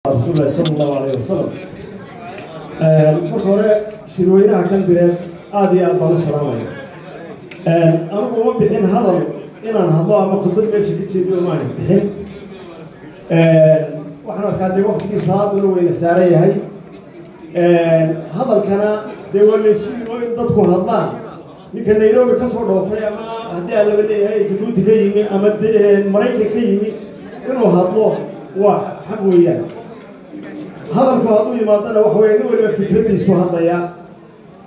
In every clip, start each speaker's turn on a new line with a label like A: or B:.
A: Rasuul sala allahu alayh wasalam. Marka hore shirweynaha kan direed aada iyo aad baan u salaamaya. Anigu uma bixin hadal inaan hadlo ama khudbad meesha ka jeediyo maan bixin. Waxaan arkaa dee waktigii salaaduna weyna saaran yahay, hadalkana dee waa laysu yimo in dadku hadlaan. Ninka Nairobi ka soo dhoofay ama haddii aan laba leeyahay Jabuuti ka yimi ama Maraykan ka yimi inuu hadlo waa xaq weeyaan. Hadalku hadduu yimaadana waxa weya nin waliba fikraddiisu hadlayaa.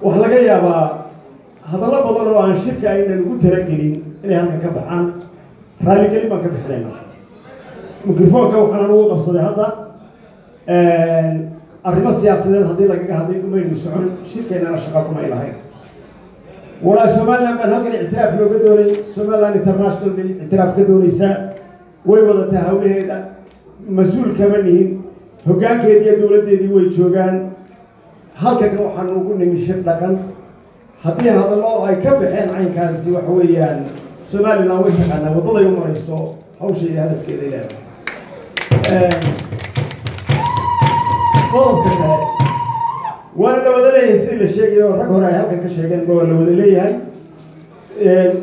A: Waxaa laga yaabaa hadallo badan oo aan shirka aynan ugu talagelin inay halkan ka baxaan. Raaligelin baan ka bixinaynaa. Mikrofoonka waxaana ugu qabsaday hadda arrimo siyaasadeed haddii lagaga hadlay umaynu socon, shirkeennana shaqa kumay lahayn. Walaa Somaliland baan halkan ictiraaf looga doonay, Somaliland International bay ictiraaf ka doonaysaa, way wadataa hawlaheeda, mas-uul kama nihin, hoggaankeedii iyo dowladdeedii way joogaan. Halkan waxaanu ugu nimi shir dhaqan. Haddii hadallo ay ka baxeen caynkaasi, waxa weeyaan Somaliland way taqaanaa waddaday u marayso hawsha iyo hadafkeeday leedahay. Qodobka kale waana la wada leeyahay, sidii la sheegayo rag hore ay halkan ka sheegeen ba waa la wada leeyahay,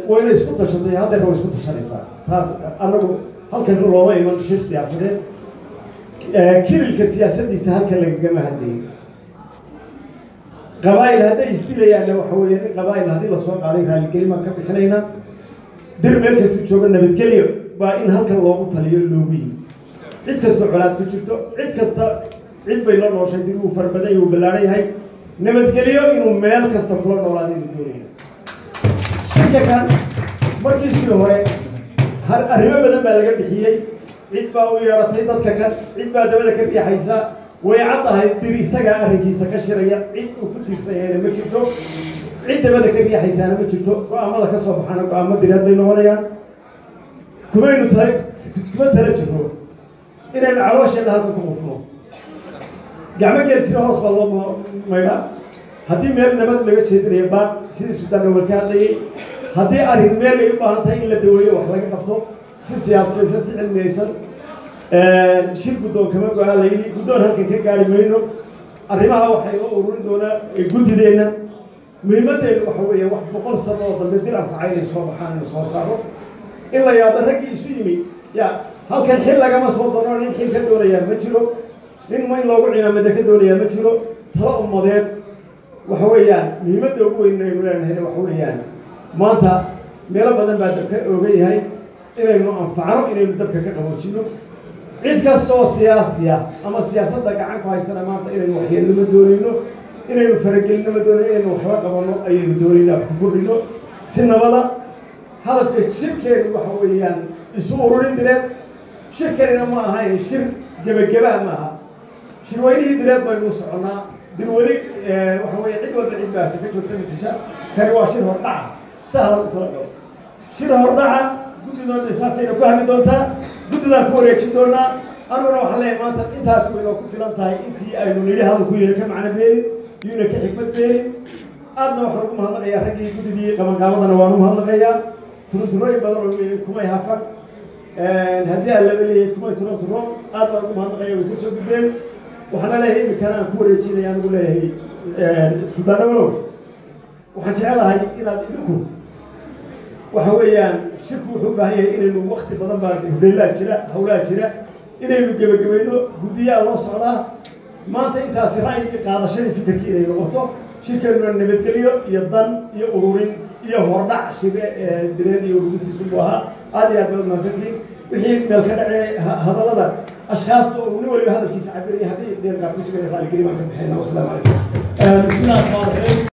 A: wayna isku tashatay, haddeerna way isku tashanaysaa. Taas annagu halkan looma iman shir siyaasadeed, kililka siyaasaddiisa halkan lagagama hadlayay. Qabaa'il hadday isdilayaanna waxa weeye in qabaa'il haddii lasoo qaaday raaligelin baan ka bixinaynaa. Dir meel kastuu joogo nabadgelyo baa in halkan loogu taliyo loogu yimi. Cid kastoo colaad ku jirto, cid kasta cid bay la nooshay, dir wuu fara badan wuu ballaaran yahay, nabadgelyo inuu meel kasta kula noolaada inuu doonayna. Shirka kan markiisii hore arrimo badan baa laga bixiyey, cid baa u yeedhatay dadka kan, cid baa dabada ka riixaysa. Way caddahay, dir isagaa arrinkiisa ka shiraya, cid uu ku tiirsan yahayna ma jirto, cid dabada ka riixaysaana ma jirto. Go-aamada ka soo baxaana go-aamo direed bay noqonayaan. Kumaynu tala kuma tala jirno inaynu caloosheenna halkan ku qufno. Gacmo geel jiro hoos baa loo maydhaa. Haddii meel nabad laga jeedinayo baaq sidii Suldaan Awal ka hadlayay, haddii arrin meel ay u baahan tahay in la daweeyo, wax laga qabto si siyaasaysan, si cilmiyeysan, shir guddoon kama go-a la yidhi, guddoon halkan ka gaari mayno. Arrimaha waxay inoo ururin doonaa guddideenna. Muhiimaddeenu waxa weeye wax 100 sano oo dambe dir anfaca inay soo baxaan, inuu soo saaro, in la yaado raggii isu yimi. Ya halkan xil lagama soo doono, nin xil ka doonayaa ma jiro, nin in loogu cimaamada ka doonayaa ma jiro. Talo ummadeed waxa weeyaan muhiimadda ugu weyn aynu leenahayna waxa weeyaan maanta meelo badan baa dabka ooga yahay inaynu anfacno, inaynu dabka ka qaboojino. Cid kasta oo siyaasiya ama siyaasadda gacan ku haysana maanta inaynu waxyeelno ma doonayno, inaynu faragelino ma doonayno, inaynu waxla qabanno ayaynu doonayna, wax ku kordhino si nabada. Hadafka shirkeenu waxa weeyaan isu ururin direed. Shirkanina ma ahayn shir gebageba, ma aha shirweynihii direed baynu u soconnaa. Dir weli waxa weeye cid walba cid baase ka joogta matisha. Kani waa shir hordhaca, sahlan u talagalo shir hordhaca. Guddidooda saasayna ku hami doontaa, guddidaan ku wareejin doonaa. Aniguna waxaan leeyahay maanta intaas waynoo ku filan tahay. Intii aynu nidhi hadalku yayna ka macno beelin, yuuna ka xikmad beelin. Aadna waxaan ugu mahadnaqayaa raggii guddidii qabanqaabadana waan u mahadnaqayaa. Turunturooyin badan oo kumay hafan, haddii aan laba leeyahay kumay turunturo, aad baan ugu mahadnaqaya, way ka soo gudbeen. Waxaana leeyahay iminkana aan ku wareejinaya anigu leeyahay Suldaan Awalow, waxaan jecelahay inaad idinku waxa weeyaan shirku wuxuu u baahan yahay inaynu wakti badan baa hudheylaa jira, hawlaha jira, inaynu gebagabayno. Guddiyaa loo socdaa maanta. Intaasi ra'yigii qaadashadii fikirkii inay noqoto, shirkeennuna nabadgelyo iyo dan iyo ururin iyo hordhac shire direed iyo ururintiisu buu ahaa. Aad iyo aad baad mahadsantihiin. Wixii meel ka dhacee hadallada ashkaasta oo nin waliba hadalkiisa cabiraya haddii dheer qaaf ku jira, raaligeli baan ka bixinayna. Wasalaamu calaykum.
B: Bismillahi raxmaan raxiim.